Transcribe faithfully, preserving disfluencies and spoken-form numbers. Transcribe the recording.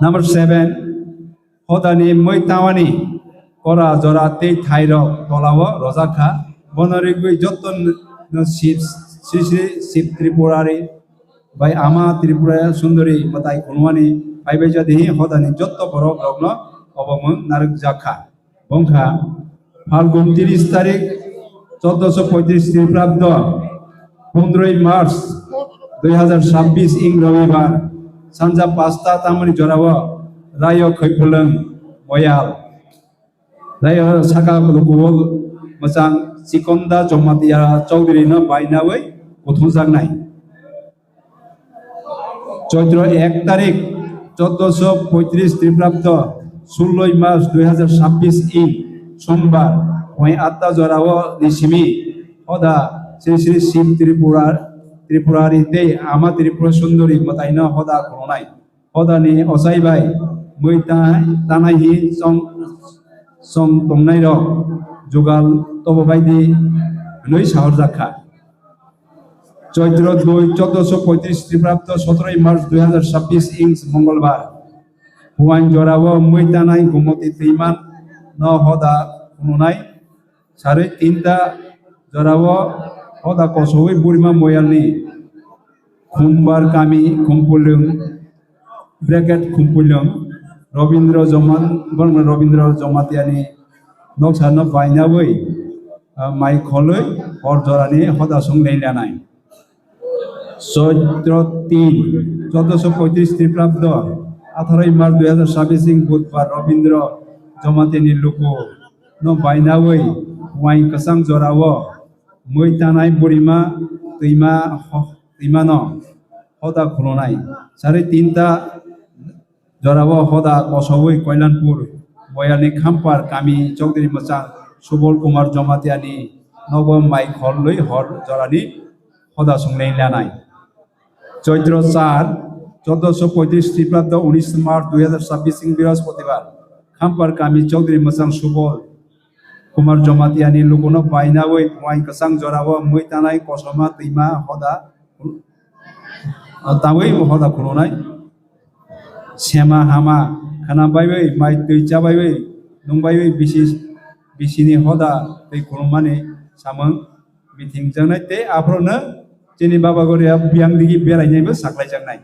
Number seven, hodani mui tawani kora jora tei thairok tolao rojak kha. Bono rigwi jotto no Sri Sri Sib Tripurari bai Ama Tripura Sundori mwtai khulumani phaibai jadihi hodani jotto borok rokno obo mung narwkjak kha. Bongkha Phalgun tiris tarik, chauddosho poitris Triprabdo, pondroi March dui hazar chabbish ing Robibar, sanja pasta tamoni jorao Rayo Khoipulwng Moyal, Rayo saka lukuo mwchang Chikonda Jamatia Chowdhury no bainawi kuthumjaknai. Choitro ek tarik, chauddosho poitris Triprabdo, suloi March dui hazar chabbish ing Sombar, phuaing atta jorao ni simi hoda Sri Sri Sib Tripura, Tripurari tei Ama Tripura Sundori mwtaino hoda khulumnai. Hodani ochai bai mui ta-, tanai hi chong, chong tongnai rok jugal tobo baidi hwnwi sahorjak kha. Choitro dui, chauddosho poitris Triprabdo, sotroi March dui hazar chabbish ing Mongolbar. Phuaing jorao mui tanai Gomoti twima no hoda khulumnai. Sarwi tinta jorao hoda kosowi Burima Moyalni Khumbar kami Khumpulwng, bracket Khumpulwng, Robindra Joma-, Robindra Jamatia ni noksa no bainawi, ah, mai kholwi hor jorani hoda sung lenglianai. Choitro tin, chauddosho poitris Triprabdo, atharoi March dui hazar chabbish ing Budbar Robindra Jamatia ni luku no bainawi phuaing kwchang jorao mui tanai Burima twima ho-, twima no hoda khulumnai. Sarwi tinta jorao hoda kosowi Koilanpur Moyalni Khampar kami Chowdhury mwchang Subol Kumar Jamatia ni nogo mai kholwi hor jorani hoda sung lenglianai. Choitro char, chauddosho poitris Triprabdo, unis March dui hazar chabbish ing Biraspotibar, Khampar kami Chowdhury mwchang Subol Kumar Jamatia ni lukuno bainawi phuaing kwchang jorao mui tanai kosowi twima hoda, ah, tawi hoda khulumnai. Sema hama khana baiwi, mai twi cha baiwi, nung baiwi bisi, bisini hoda tei khulumani samung bithingjaknai tei aphuru no chini Baba Goria biyang digi berainaibo saklaijaknai.